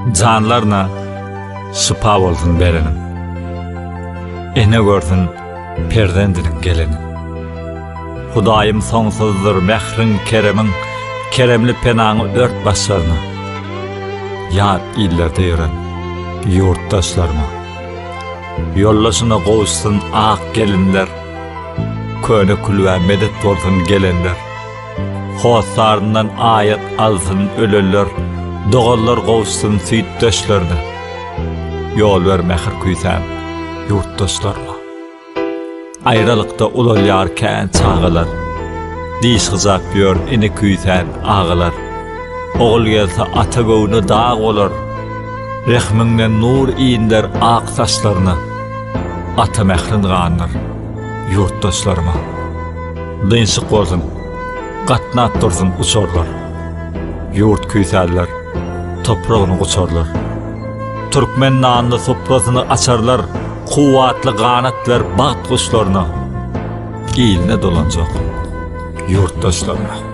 Janlaryna şypa bolsun bereniň. Ene görsün perzendiniň gelenin. Hudaýym soňsuzdyr mähriň, keremiň, Keremli penaňy ört başlaryna. Ýat illerde ýören ýurtdaşlaryma. Ýoldaşyna gowuşsyn ak gelinler, Köne külbä medet bolsun gelenler. Hossaryndan aýat alsyn ölenler, Doganlar gowuşsyn süýtdeşlerine. Ýol ber mähir küýsän ýurtdaşlaryma. Aýralykda ulalýar kän çagalar, Diş gyjap ýör ini küýsän agalar. Ogul gelse ata göwni dag bolar, Rehmiňden nur inder ak saçlaryna. Ata mährin gandyr ýurtdaşlaryma. Dynçlyk bolsun, gatnap dursun uçarlar. Ýurt küýsärler, topragyny guçarlar. Türkmen nanly suprasyny açarlar, Kuwwatly ganat ber bagt guşlaryna. Iline dolanjak ýurtdaşlaryma.